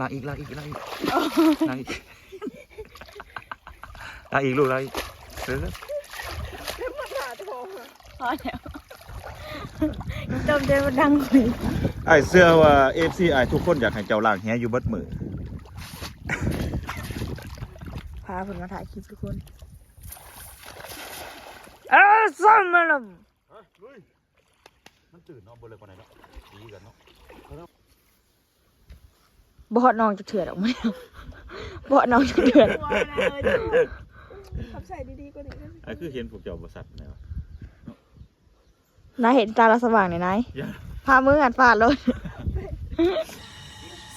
ລາກອີກ ລາກອີກ ລາກອີກ ລາກອີກ ລາກອີກລູກ ລາກອີກ ເອີ ພໍແລ້ວ ຕົ້ມຈົນມັນດັງ. ອ້າຍເຊື່ອວ່າເອັຟຊີອ້າຍທຸກຄົນຢາກໃຫ້ເຈົ້າລ້າງແຫຢູ່ເບິດມື້. ພາເພິ່ນມາຖ່າຍຄລິບທຸກຄົນ. ເອີ ຊຳມະລຳ ຮະ ລຸຍ. ມັນຕື່ນເນາະ ບໍ່ເລິກປານໃດເນາະ ດີກັນເນາະ. ບໍ່ຮອດໜອງຈັກເທື່ອດອກ ບໍ່ຮອດໜອງຈັກເທື່ອ. ຂອບໃຈດີໆກວ່ານີ້. ອ້າຍຄືເຫັນພວກເຈົ້າບໍ່ຊັດແນວ ນາຍເຫັນຕາລາສະຫວ່າງແດ່ນາຍ ພາມືອັດຟາດໂລດ.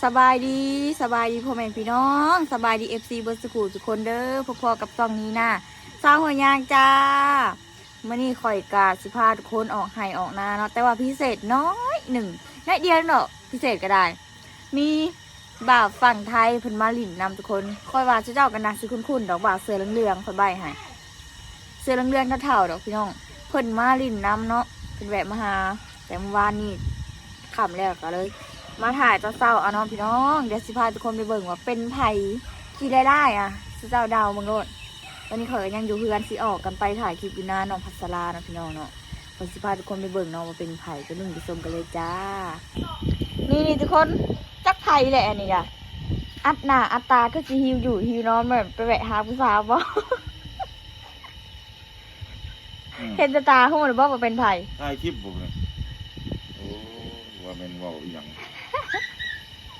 ສະບາຍດີ ສະບາຍດີພໍ່ແມ່ພີ່ນ້ອງ ສະບາຍດີເອັຟຊີເບິດສູ່ຜູ້ສູ່ຄົນເດີ. ພົບພໍ້ກັບຊ່ອງນີ້ນາ ຊາວຫົວຍາງຈ້າ. ມື້ນີ້ຂ້ອຍກະຊິພາທຸກຄົນອອກໄຮ່ອອກນາເນາະ ແຕ່ວ່າພິເສດໜ້ອຍໜຶ່ງ ໜ້ອຍດຽວເນາະ ພິເສດກໍໄດ້ ມີບ່າວຝັ່ງໄທເພິ່ນມາຫຼິ້ນນຳທຸກຄົນ. ຂ້ອຍວ່າເຈົ້າກໍໜ້າຊິຄຸ້ນໆດອກ ບ່າວເສື້ອເຫຼືອງໆ ຂ້ອຍໃບ້ໃຫ້ ເສື້ອເຫຼືອງໆເຖົ້າໆດອກພີ່ນ້ອງ. ເພິ່ນມາຫຼິ້ນນຳເນາະ ເພິ່ນແວະມາຫາແຕ່ມື້ວານນີ້ ຄ່ຳແລ້ວກໍເລີຍມາຖ່າຍຕອນເຊົ້າເອົາເນາະພີ່ນ້ອງ. ດຽວຊິພາທຸກຄົນໄປເບິ່ງວ່າເປັນໃຜ ຂີ້ຮ້າຍໆ ອະ ເຈົ້າເດົາເບິ່ງໂລດ. ຕອນນີ້ຂ້ອຍກໍຍັງຢູ່ເຮືອນ ຊິອອກກັນໄປຖ່າຍຄລິບຢູ່ນານ້ອງພັດສະລາເນາະພີ່ນ້ອງເນາະ. ຂ້ອຍຊິພາທຸກຄົນໄປເບິ່ງເນາະວ່າເປັນໃຜ ໄປເບິ່ງໄປຊົມກັນເລີຍຈ້າ. ນີ້ໆ ທຸກຄົນ ຈັກໃຜແຫຼະອັນນີ້ກະ ອັດໜ້າອັດຕາຄືຊິຫິວຢູ່ຫິວນອນ ແບບໄປແວະຫາຜູ້ສາວບໍ່? ອືມ ເຫັນແຕ່ຕາຮູ້ແລ້ວບໍ່ວ່າເປັນໃຜ? ຖ່າຍຄລິບບໍ່ແມ່ນ? ໂອ້ ວ່າແມ່ນເວົ້າອີ່ຫຍັງ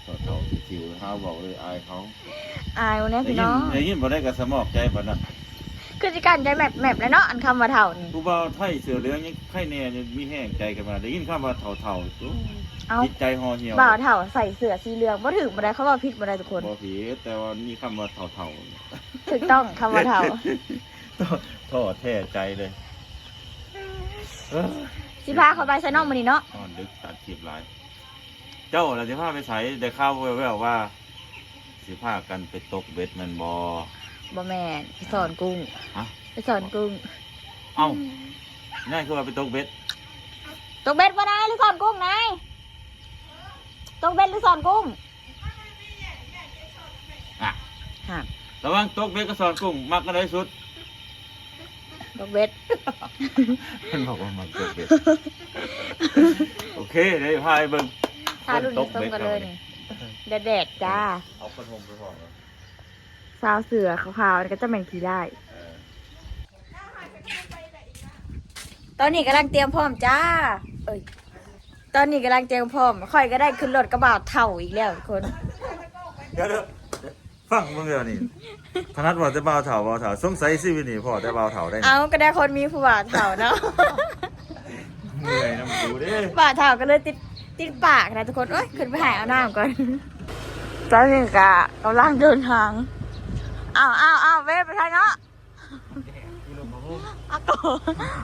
ເຖົ້າໆ ຊິວໆ ຫາເວົ້າເລີຍ ອາຍເຂົາ. ອາຍແດ່ພີ່ນ້ອງ ໄດ້ຍິນ ໄດ້ຍິນບໍ່ໄດ້ກໍສະໝອກໃຈປານນັ້ນ. ຄືຊິກັ້ນໃຈແມັບໆ ແຫຼະເນາະ ອັນຄຳວ່າເຖົ້ານີ້. ຜູ້ບ່າວໄທເສື້ອເຫຼືອງຍັງໃຄແດ່ ຍັງມີແຮງໃຈຂຶ້ນມາ ໄດ້ຍິນຄຳວ່າເຖົ້າໆ ໂອ້ ເອົ້າ ຈິດໃຈຫໍ່ຫ່ຽວ. ບ່າວເຖົ້າໃສ່ເສື້ອສີເຫຼືອງ ບໍ່ຖືກບໍ່ໄດ້ ເຂົາເວົ້າຜິດບໍ່ໄດ້ທຸກຄົນ. ບໍ່ຜິດ ແຕ່ວ່າມີຄຳວ່າເຖົ້າໆ ຖືກຕ້ອງ ຄຳວ່າເຖົ້າ. ທໍ້ແທ້ໃຈເລີຍ. ເອີ ຊິພາຂ້ອຍໄປໃສເນາະມື້ນີ້ເນາະ? ນອນດຶກ ຕັດຄລິບຫຼາຍ. ເຈົ້າລະຊິພາໄປໃສ? ໄດ້ຂ່າວແວ່ວໆວ່າຊິພາກັນໄປຕົກເບັດແມ່ນບໍ່? ບໍ່ແມ່ນ ໄປສອນກຸ້ງ. ຮະ? ໄປສອນກຸ້ງ. ເອົ້າ ນາຍຄືວ່າໄປຕົກເບັດ? ຕົກເບັດບໍ່ນາຍ ຫຼືສອນກຸ້ງນາຍ? ຕົກເບັດຫຼືສອນກຸ້ງ? ອ່ະ ຮະ ລະຫວ່າງຕົກເບັດກັບສອນກຸ້ງ ມັກອັນໃດສຸດ? ຕົກເບັດ. ມັນບອກວ່າມັກຕົກເບັດ. ໂອເຄ ດຽວພາໄປເບິ່ງ ພາລຸ້ນຊົມກັນເລີຍນີ້. ແດດໆ ຈ້າ ເອົາຜ້າຫົ່ມໄປພ້ອມ. ສາວເສື້ອຂາວໆ ນີ້ກໍຈະແມ່ນຂີ້ຮ້າຍ. ເອີ ຕອນນີ້ກຳລັງຕຽມພ້ອມຈ້າ ເອີຍ ຕອນນີ້ກຳລັງຕຽມພ້ອມ ຂ້ອຍກໍໄດ້ຂຶ້ນລົດກັບບ່າວເຖົ້າອີກແລ້ວທຸກຄົນ. ດຽວໆ ຟັງເບິ່ງເດີນີ້ ຂະໜາດວ່າແຕ່ບ່າວເຖົ້າ ບ່າວເຖົ້າ ສົງໄສຊີວິດນີ້ພໍ້ແຕ່ບ່າວເຖົ້າໄດ໋. ເອົ້າ ກໍໄດ້ຄົນມີຜູ້ບ່າວເຖົ້າເນາະ. ເມື່ອຍນຳກູເດ້ ບ່າວເຖົ້າກໍເລີຍຕິດ ຕິດປາກນະທຸກຄົນ. ໂອ້ຍ ຂຶ້ນໄປຫາເອົານ້ຳກ່ອນ. ຕອນນີ້ກະກຳລັງເດີນທາງ. ອ້າວໆໆ ເວໄປໃສເນາະ? ອາໂກ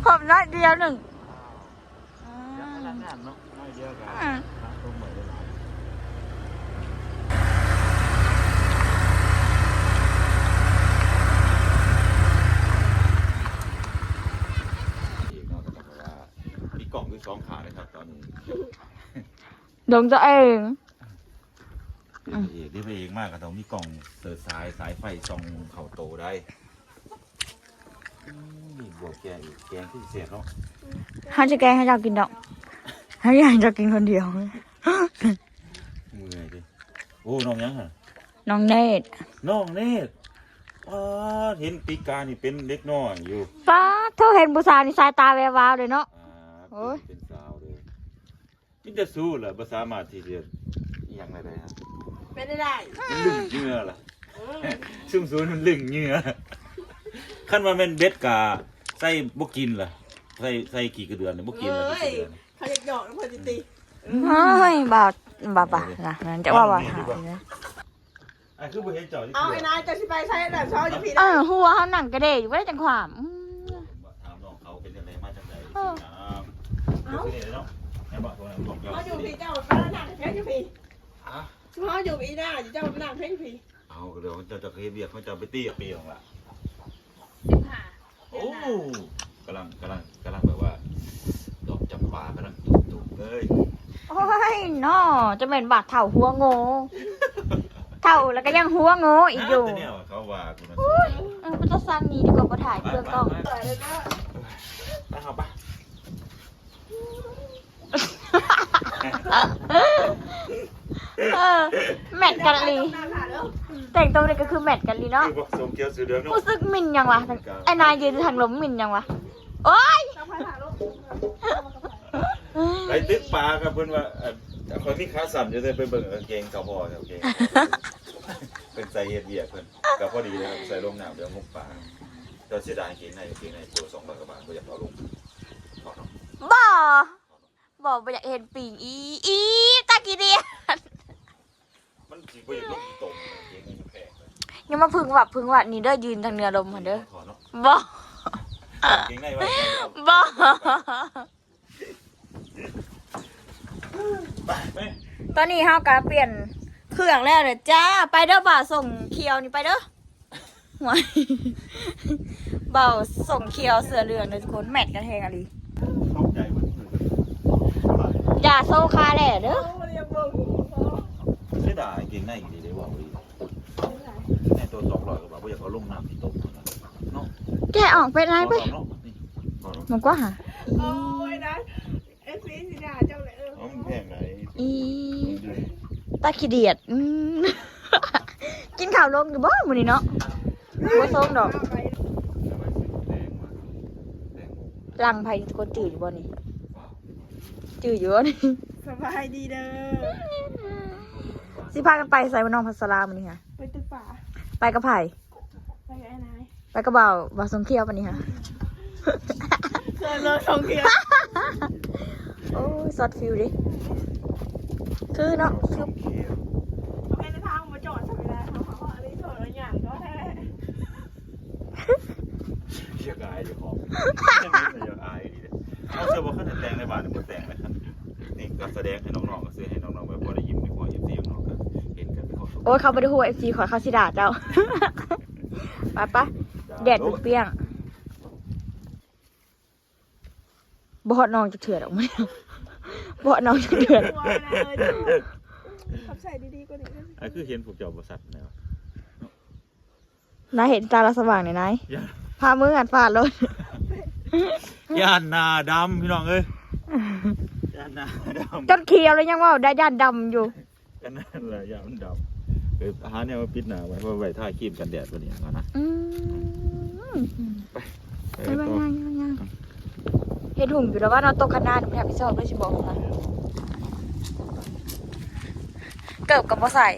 ຮອບນ້ອຍດຽວໜຶ່ງ. ອືມ ອືມ ມີກ້ອງຢູ່ສອງຂາເລີຍຄັບຕອນນີ້. ດົງຕົວເອງ. ເປັນພະເອກເດ້ ພະເອກມາກໍຕ້ອງມີກ້ອງເສີດສາຍ ສາຍໄຟສ່ອງເຂົ້າໂຕໄດ໋. ອືມ ມີບົວແກງອີກ ແກງຄືຊິແຊບເນາະ. ເຮົາຈະແກງໃຫ້ເຈົ້າກິນດອກ ເຮົາຢາກໃຫ້ເຈົ້າກິນຄົນດຽວ. ເມື່ອຍເດ້. ໂອ້ ນ້ອງຫຍັງຫັ້ນ? ນ້ອງເນດ. ນ້ອງເນດ ປາດ ເຫັນປີກາຍນີ້ເປັນເດັກນ້ອຍຢູ່. ປາດ ເຮົາເຫັນຜູ້ສາວນີ້ສາຍຕາແວວວາວເດ້ເນາະ. ປາດ ໂອ້ຍ ເປັນສາວເດ້. ມີແຕ່ຊູແຫຼະບໍ່ສາມາດທີ່ຈະອີ່ຫຍັງໄດ້ເລີຍ. ເປັນໄດ້ ມັນລຶ້ງເຫຍື່ອລະ. ເອີ ຊຸມສູນມັນລຶ້ງເຫຍື່ອ. ຄັນວ່າແມ່ນເບັດກະໃສ່ບໍ່ກິນລະ ໃສ່ ໃສ່ຂີ້ກະເດືອນບໍ່ກິນລະ. ເອີຍ ຂີ້ກະເດືອນ ເຂົາຢາກຫຍອກນຳເພິ່ນຕິ. ເອີຍ ເຮີ້ຍ ບໍ່ ບໍ່ ບໍ່ນະ ຈະວ່າວ່າ ອ້າຍຄືບໍ່ເຫັນເຈົ້າ. ເອົາ ໄອ້ນາຍ ເຈົ້າຊິໄປໃສລະ? ເຮົາຢູ່ພີ້. ເອີ ຫົວເຮົານັ່ງກະເດຢູ່ ບໍ່ໄດ້ຈັ່ງຄວາມ. ອືມ ຖາມນ້ອງເຂົາເປັນຈັ່ງໃດ ມາຈັ່ງໃດ. ເອີ ເອົາ ເຮົາຢູ່ພີ້ ເຈົ້າມານັ່ງເທິງຢູ່ພີ້. ຮະ? ເຮົາຢູ່ອີ່ໜ້າ ເຈົ້າມານັ່ງເທິງພີ້. ເອົາ ກໍເລື່ອງຂອງເຈົ້າ ເຈົ້າກໍເຮັດວຽກຂອງເຈົ້າ ໄປຕີກັບປີນ້ອງລະ. ສິບຫ້າ. ໂອ້ ກຳລັງ ກຳລັງ ກຳລັງແບບວ່າ ດອກຈຳປາກຳລັງຕຸ່ມໆເລີຍ. ໂອ້ຍເນາະ ຈະແມ່ນບ່າວເຖົ້າຫົວໂງ່. ເຖົ້າ ແລ້ວກໍຍັງຫົວໂງ່ອີກຢູ່. ແຕ່ແນວເຂົາວ່າກູນະ ໂອ້ຍ ເອີ ເປັນຕາຊັງນີ້ດີກວ່າບໍ່ຖ່າຍເປືອງກ້ອງ. ໄປ ໄປ ໄປ ໄປ ໄປ ໄປ ໄປ ໄປ ໄປ ໄປ ໄປ ໄປ ເອີ ແມັດກັນອີ່ຫຼີ. ແຕ່ງຕົວນີ້ກໍຄືແມັດກັນອີ່ຫຼີເນາະ. ຄືບໍ່ ສົ້ມຂຽວເສື້ອເຫຼືອງເນາະ. ຮູ້ສຶກໝິ່ນຫຍັງວະ? ໄອ້ນາຍຢືນທາງລົມໝິ່ນຫຍັງວະ? ໂອ້ຍ ໄປຕຶກປາກັບເພິ່ນວ່າ ເອີ ຂ້ອຍມີຂາສັ້ນຢູ່ເດ້ ໄປເບິ່ງກາງເກງເຂົາພໍ້ ກາງເກງ ເພິ່ນໃສ່ເຮັດວຽກເພິ່ນ ກໍພໍດີເລີຍ ໃສ່ລົງນ້ຳ ດຽວງົບປາ. ແຕ່ເສຍດາຍກາງເກງໃນ ກາງເກງໃນໂຕສອງຮ້ອຍກວ່າບາດ ບໍ່ຢາກເອົາລົງ. ບໍ່ ບໍ່ ບໍ່ຢາກເຫັນປີງ ອີ ອີ ຕາຂີ້ດຽດ. ມັນຊິບໍ່ຢາກລົງຕົມ ກາງເກງໃນມັນແພງເລີຍ. ຢ່າມາພຶ້ງວັບພຶ້ງວັບນີ້ເດີ ຢືນທາງເໜືອລົມຫັ້ນເດີ. ບໍ່ ກາງເກງໃນໄວ້ ບໍ່. ຕອນນີ້ເຮົາກໍປ່ຽນເຄື່ອງແລ້ວເດີຈ້າ. ໄປເດີ ບ່າວສົ້ງຂຽວນີ້ ໄປເດີ. ຫວຍ ບ່າວສົ້ງຂຽວເສື້ອເຫຼືອງເດີທຸກຄົນ ແມັດກັນແຮງອີ່ຫຼີ. ຕົກໃຈເບິດ. ຢ່າໂຊຄາແຫຼ້ເດີ. ເສຍດາຍກາງເກງໃນອີ່ຫຼີເດ້ ເວົ້າອີ່ຫຼີ. ໃນໂຕສອງຮ້ອຍກວ່າບາດ ບໍ່ຢາກເອົາລົງນ້ຳທີ່ຕົມເນາະ. ແກະອອກເປັນໄງເວີຍ. ມັນກວ້າງຫາ. ໂອ້ຍນະ ເອັຟຊີຊິດ່າເຈົ້າແຫຼະ. ເອີ ເອົາ ມັນແພງໃດ. ອີ ຕາຂີ້ດຽດ. ອືມ ກິນເຂົ້າລົງຢູ່ບໍ່ມື້ນີ້ເນາະ? ບໍ່ສົ່ງດອກ. ຫຼັງໃຜ ທຸກຄົນຈື່ຢູ່ບໍ່ນີ້? ຈື່ຢູ່ບໍ່ນີ້? ສະບາຍດີເດີ. ຊິພາກັນໄປໃສ ນ້ອງພັດສະລາ ມື້ນີ້ຫະ? ໄປຕຶກປາ. ໄປກັບໃຜ? ໄປກັບອ້າຍນາຍ. ໄປກັບບ່າວ ບ່າວສົ້ງຂຽວປານນີ້ຫະ? ເຂີນເລີຍ ສົ້ງຂຽວ. ໂອ້ຍ ຊັອດຟິວເດ້. ຄືເນາະ ຄື ເຂົາເຫັນໃນທາງບໍ່ຈອດ ທຳເວລາເຂົາ ເຂົາກໍເລີຍໂທດວ່າຍ່າງກໍແທ້. ຢາກອາຍເຈົ້າຂອງ ຢາກອາຍດີເດ້. ເອົາ ເຊື່ອບໍ່ ຄັນແຕ່ງໃນບ້ານບໍ່ແຕ່ງເລີຍ. ນີ້ກໍສະແດງໃຫ້ນ້ອງໆ ກໍຊື້ໃຫ້ນ້ອງໆ ໄວ້ ພໍໄດ້ຍິ້ມໃຫ້ພວກເອັຟຊີນ້ອງໆ ກໍເຫັນກັນ ເປັນຄວາມສຸກ. ໂອ້ຍ ເຂົາບໍ່ໄດ້ຮູ້ວ່າເອັຟຊີຂ້ອຍ ເຂົາຊິດ່າເຈົ້າ. ໄປໆ ແດດເປັນປ່ຽງ. ບໍ່ຮອດນ້ອງຈັກເທື່ອດອກມື້ນີ້ ບໍ່ຮອດນ້ອງຈັກເທື່ອ. ຂອບໃຈດີໆ ກວ່ານີ້. ອ່າ ຄືເຫັນພວກເຈົ້າບໍ່ຊັດແນວ. ນາຍເຫັນຕາລາສະຫວ່າງນີ້ນາຍ ຢ້ານ ພາມືອັດຟາດໂລດ. ຢ້ານໜ້າດຳ ພີ່ນ້ອງເອີຍ ຢ້ານໜ້າດຳ ຈົນຂຽວແລ້ວຍັງເວົ້າໄດ້ຢ້ານດຳຢູ່. ກໍນັ້ນແຫຼະ ຢ້ານມັນດຳ. ເອີ ຫາແນວມາປິດໜ້າໄວ້ ເພາະໄວ້ທາຄຣີມກັນແດດບັດນີ້ຫັ້ນນະ. ອືມ ໄປ ໄປ ໄປ ໄປ ຍ່າງ ຍ່າງ ຍ່າງ. ເຮັດຫຸ່ງຢູ່ແລ້ວວ່າເນາະ ຕົກຄັນນານີ້ ຮັບຜິດຊອບເດີ ຊິບອກນະ. ເກີບກໍບໍ່ໃສ່.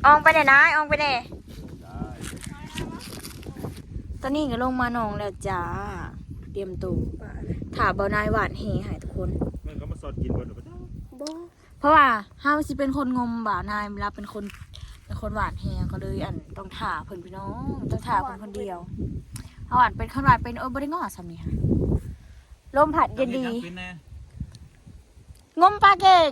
ອອງໄປແດ່ນາຍ ອອງໄປແດ່. ຕອນນີ້ກໍລົງມາໜອງແລ້ວຈ້າ ຕຽມໂຕຖ້າບ່າວນາຍຫວ່ານແຫໃຫ້ທຸກຄົນ. ແມ່ນເຂົາມາຊອດກິນເບິດແລ້ວບໍ່? ບໍ່ ເພາະວ່າເຮົາຊິເປັນຄົນງົມ ບ່າວນາຍລາວເປັນຄົນ ເປັນຄົນຫວ່ານແຫ ກໍເລີຍ ອັນ ຕ້ອງຖ້າເພິ່ນ ພີ່ນ້ອງ ຕ້ອງຖ້າເພິ່ນຄົນດຽວ. ເຮົາຫວ່ານເປັນ ຄັນຫວ່ານເປັນ ໂອ້ຍ ບໍ່ໄດ້ງໍ້ສ່ຳນີ້ຫະ. ລົມພັດເຢັນດີ ເຮັດຫຍັງເປັນແດ່? ງົມປາເກັ່ງ.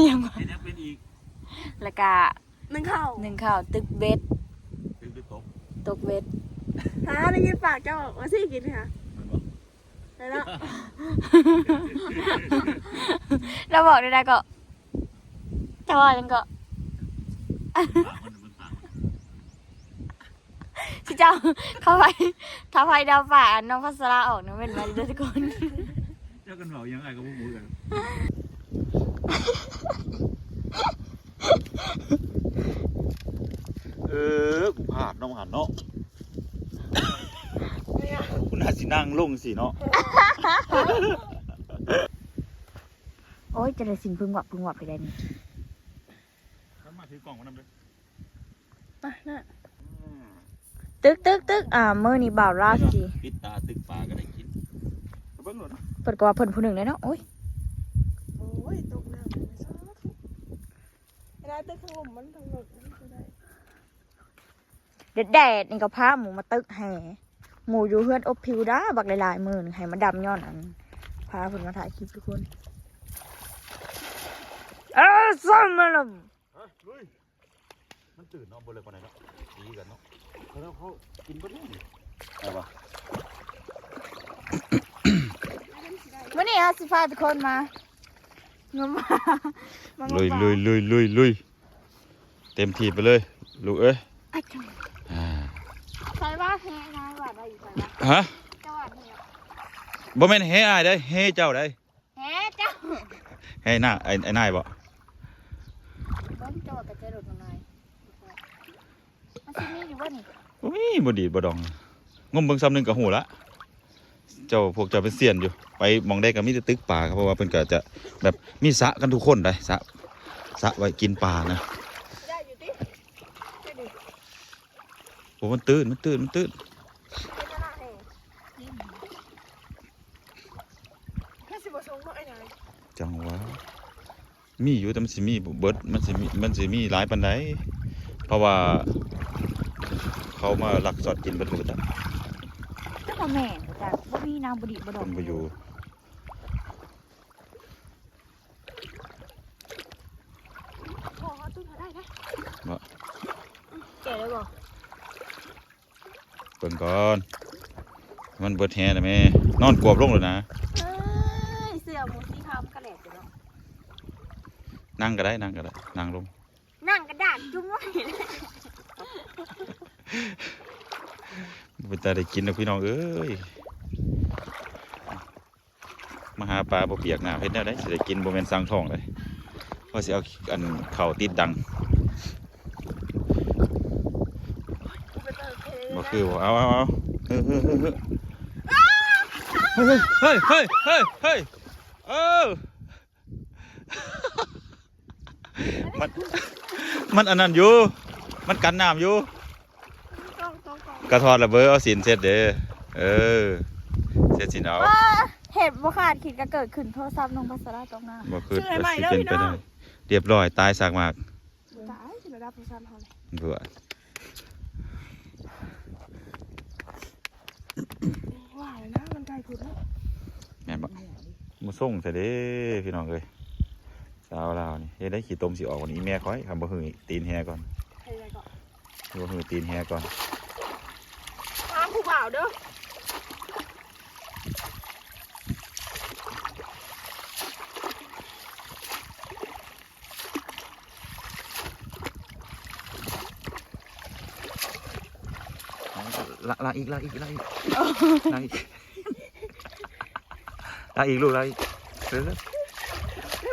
ຍັງວະ ເຮັດຫຍັງເປັນອີກ? ແລ້ວກະ ໜຶ້ງເຂົ້າ ໜຶ້ງເຂົ້າ ຕຶກເບັດ ຕຶກ ຕຶກຕົກ ຕົກເບັດ. ຫາ ໄດ້ຍິນປາກເຈົ້າວ່າຊິກິນຫະ ແມ່ນບໍ່? ແມ່ນເນາະ. ລາວບອກແນວໃດເກາະ? ເຈົ້າວ່າຫຍັງເກາະ? ປາກມັນ ມັນປາກ ຊິເຈົ້າ ເຂົ້າໄປ ຖ້າໃຜເດົາປາກອັນນ້ອງພັດສະລາອອກນະ ເວັ້ນໄວ້ເດີທຸກຄົນ. ເຈົ້າກັນເວົ້າຫຍັງ ອ້າຍກໍບໍ່ຮູ້ຄືກັນ. ເອີ ກູພາດເນາະ ຫັ້ນເນາະ ກູໜ້າຊິນັ່ງລົງຊີ້ເນາະ. ໂອ້ຍ ຈະໄດ້ຊິນປຶ້ງວັບປຶ້ງວັບໄປໄດ້ນີ້. ມາຖືກ້ອງມານຳເດີ. ໄປນະ ຕຶກ ຕຶກ ຕຶກ. ອ່າ ມື້ນີ້ບ່າວລາວຊິປິດຕາຕຶກປາກໍໄດ້ກິນ. ເບິ່ງໂລດ ເພິ່ນກໍວ່າເພິ່ນຜູ້ໜຶ່ງແຫຼະເນາະ. ໂອ້ຍ ໂອ້ຍ ຕົກນ້ຳ ສາທຸ. ເວລາຕຶກທາງລຸ່ມມັນ ທາງເລິກມັນຊິໄດ້. ແດດໆ ນີ້ກໍພາໝູມາຕຶກແຫ ໝູຢູ່ເຮືອນອົບຜິວດາ ບັກຫຼາຍໆ ມື້ນີ້ ໃຫ້ມາດຳຍ້ອນອັນ ພາເພິ່ນມາຖ່າຍຄລິບທຸກຄົນ. ເອີ ຊຳມະລຳ ຮະ ລຸຍ. ມັນຕື່ນເນາະ ບໍ່ເລິກປານໃດເນາະ ດີກັນເນາະ. ເຂົາ ເຂົາກິນເບິດແລ້ວນີ້ ໄດ້ບໍ່? ມື້ນີ້ເຮົາຊິພາທຸກຄົນມາ ງມ ມາງມ ລຸຍ ລຸຍ ລຸຍ ລຸຍ ລຸຍ ເຕັມທີ່ໄປເລີຍລູກເອີຍ. ອ່າ ໃສ່ວ່າແຮງາຍວ່າໄດ້ຢູ່ໃສ່ວ່າ ຮະ ຈະວ່າແຮງ ບໍ່ແມ່ນແຮອ້າຍເດ້ ແຮເຈົ້າເດ້. ແຮເຈົ້າ ແຮນາ ໄອ້ ໄອ້ນາຍບໍ່? ເບິ່ງເຈົ້າວ່າກະຈະລົດມາໜ່ອຍ ມັນຊິມີຢູ່ບໍ່ນີ້? ບໍ່ມີ ບໍ່ດີດບໍ່ດອງ ງົມເບິ່ງຊຳໜຶ່ງກະຮູ້ລະ. ເຈົ້າ ພວກເຈົ້າເປັນຊຽນຢູ່ ໄປໝ່ອງໃດກະມີແຕ່ຕຶກປາ ເພາະວ່າເພິ່ນກະຈະແບບມີສະກັນທຸກຄົນໄດ໋ ສະ ສະໄວ້ກິນປານະ. ໄດ້ຢູ່ຕິ ໄດ້ດີ. ໂອ້ ມັນຕື້ນ ມັນຕື້ນ ມັນຕື້ນ. ຄືຊິບໍ່ຊົງເນາະໄອ້ນາຍ. ຈັ່ງຫວະ ມີຢູ່ ແຕ່ມັນຊິມີບໍ່ເບິດ ມັນຊິມີ ມັນຊິມີຫຼາຍປານໃດ ເພາະວ່າເຂົາມາລັກຊອດກິນເບິດເລີຍ. ຈັກວ່າແມ່ນບໍ່ຈັກ ບໍ່ມີນາງບໍ່ດີດບໍ່ດອງ ເພິ່ນບໍ່ຢູ່. ພໍເຮົາຕຸ້ນເຮົາໄດ້ນະ ບໍ່ ແກ່ໄດ້ບໍ່? ເບິ່ງກ່ອນ ມັນເບິດແຮແລ້ວແມ່ ນອນກວບລົງແລ້ວນະ. ເອີຍ ເສື້ອໝູສີຂາວມັນກະແຫຼດຢູ່ເນາະ. ນັ່ງກະໄດ້ ນັ່ງກະໄດ້ ນັ່ງລົງ ນັ່ງກະດາກຈຸ້ມໄວ້. ບໍ່ເປັນຕາໄດ້ກິນດອກພີ່ນ້ອງເອີຍ. ມາຫາປາບໍ່ປຽກນ້ຳ ເຮັດແນວໃດຊິໄດ້ກິນ ບໍ່ແມ່ນສັງທ້ອງເດ້. ວ່າຊິເອົາອັນເຂົ້າຕິດດັງ ບໍ່ຄືບໍ່ ເອົາ ເອົາ ເອົາ ເຮີ ເຮີ ເຮີ ເຮີ ເຮີ ເຮີ ເຮີ ເອີ ມັນ ມັນອັນນັ້ນຢູ່ ມັນກັນນ້ຳຢູ່. ກະຖອດລະເບີ ເອົາສິນເຊັດເດ້ ເອີ ເຊັດສິນເອົາ. ເອີ ເຮັດບໍ່ຄາດຄິດກະເກີດຂຶ້ນ ໂທລະສັບນ້ອງພັດສະລາຕົກນ້ຳ ບໍ່ຄິດວ່າຊິເປັນໄປໄດ້. ຮຽບຮ້ອຍ ຕາຍສາກໝາກ ຕາຍ ລະດັບໂທລະສັບເຮົານີ້ ເບື່ອ ວ່າແລ້ວນະ ມັນໄກໂພດເນາະ. ແມ່ນບໍ່? ບໍ່ສົ່ງຊະເດ້ ພີ່ນ້ອງເອີຍ. ສາວລາວນີ້ເຮັດໄດ້ຂີ້ຕົມຊິອອກ ນີ້ອີແມ່ຂ້ອຍ ຄັນບໍ່ຫື້ຕີນແຮກ່ອນ ເຮັດໄດ້ກໍ ບໍ່ຫື້ຕີນແຮກ່ອນ ຫ້າມຜູ້ບ່າວເດີ້. ລາ ລາອີກ ລາອີກ ລາອີກ ລາອີກ ລາອີກ ລາອີກ ເອີ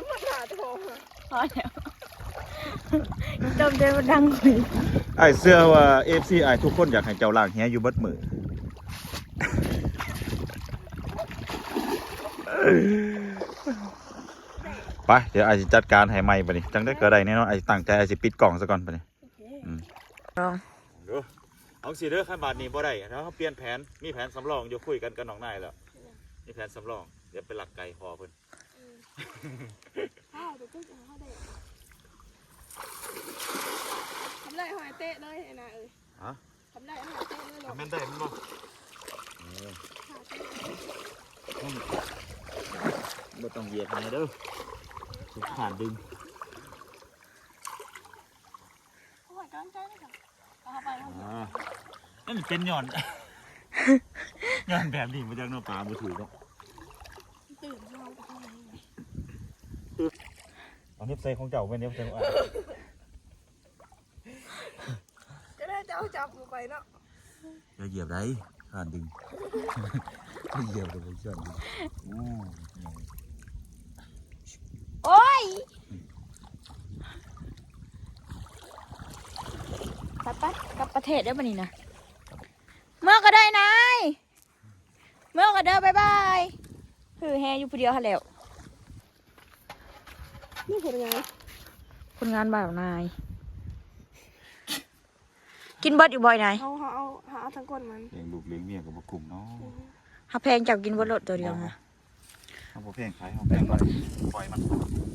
ພໍແລ້ວ ຈົມຈົນມັນດັງ. ອ້າຍເຊື່ອວ່າເອັຟຊີອ້າຍທຸກຄົນຢາກໃຫ້ເຈົ້າລ້າງແຮຢູ່ເບິດມື້. ໄປ ດຽວອ້າຍຊິຈັດການໃຫ້ໃໝ່ບາດນີ້ ຈັ່ງໃດກໍໄດ້ແນ່ນອນ. ອ້າຍຕັ້ງໃຈ ອ້າຍຊິປິດກ້ອງຊະກ່ອນບາດນີ້. ອືມ ເອົາຊີ້ເດີ້ ຄັນບາດນີ້ບໍ່ໄດ້ ເຮົາປ່ຽນແຜນ ມີແຜນສຳລອງຢູ່ ຄຸຍກັນກັບນ້ອງນາຍແລ້ວ ມີແຜນສຳລອງ ດຽວໄປລັກໄກ່ພໍ່ເພິ່ນ. ເອີ ເຮົາໄດ້ ທຳໄດ້ຫອຍເຕະເລີຍໄອ້ນາເອີຍ. ຮະ? ທຳໄດ້ຫອຍເຕະເລີຍ ທຳແມ່ນໄດ້ມັນບໍ່? ເອີ ບໍ່ຕ້ອງຢຽບໃຫ້ເດີ້ ສຸກຂານດຶງ. ໂອ້ຍ ກຳລັງໃຈເລີຍ ເອົາເຂົ້າໄປ ອ່າ ມັນເປັນຍ້ອນ ຍ້ອນແບບນີ້ ບໍ່ຈັກເນາະ ປາບໍ່ຖືກເນາະ. ຕື່ນເຮົາ ເອົາເນັບໃສ່ຂອງເຈົ້າ ແມ່ນເນັບໃສ່ຂອງອ້າຍ ກໍໄດ້ເຈົ້າຈັບເອົາໄປເນາະ. ຢ່າຢຽບໄດ໋ ຂ້ານດຶງ ຢ່າຢຽບເດີ ຂ້ານດຶງ. ໂອ້ ໂອ້ຍ ໄປໆ ກັບປະເທດເດີ້ບາດນີ້ນະ. ເມືອກໍໄດ້ນາຍ ເມືອກໍເດີ້ ບາຍບາຍ. ຫື້ແຮຢູ່ຜູ້ດຽວຫັ້ນແຫຼ້ວ. ນີ້ຜົນງານ ຜົນງານບ່າວນາຍ. ກິນເບິດຢູ່ບໍ່ນາຍ? ເຮົາ ເຮົາເອົາ ເຮົາເອົາທັງກົ້ນມັນ ລ້ຽງລູກລ້ຽງເມຍກໍບໍ່ກຸ້ມເນາະ. ເຮົາແພງເຈົ້າກິນເບິດໂລດໂຕດຽວນະ. ເຮົາບໍ່ແພງຂາຍ ເຮົາແພງໄວ້ ປ່ອຍມັນ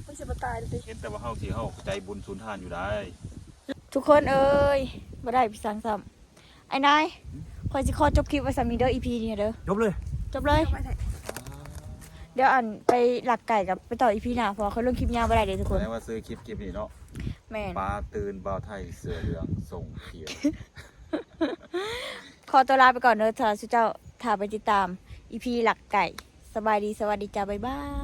ມັນຊິບໍ່ຕາຍຕິ. ເຫັນແຕ່ວ່າເຮົາຊິ ເຮົາໃຈບຸນສຸນທານຢູ່ໄດ໋. ທຸກຄົນເອີຍ ບໍ່ໄດ້ໄປສັງຊ້ຳ. ໄອ້ນາຍ ຫືມ ຂ້ອຍຊິຂໍຈົບຄລິບໄວ້ສ່ຳນີ້ເດີ້ ອີພີນີ້ເດີ້. ຈົບເລີຍ ຈົບເລີຍ ຈົບໄວ້ແທ້. ດຽວອັນໄປລັກໄກ່ກັບໄປຕໍ່ ອີພີໜ້າ ເພາະວ່າຂ້ອຍລົງຄລິບຍາວບໍ່ໄດ້ເດ້ທຸກຄົນ. ແສດງວ່າຊື່ຄລິບ ຄລິບນີ້ເນາະ. ແມ່ນ ປາຕື່ນ ບ່າວໄທເສື້ອເຫຼືອງສົ່ງຂຽວ. ຂໍຕົວລາໄປກ່ອນເດີ້ ຖ້າຊຸເຈົ້າຖ້າໄປຕິດຕາມ ອີພີລັກໄກ່. ສະບາຍດີ ສະຫວັດດີຈ້າ ບາຍບາຍ.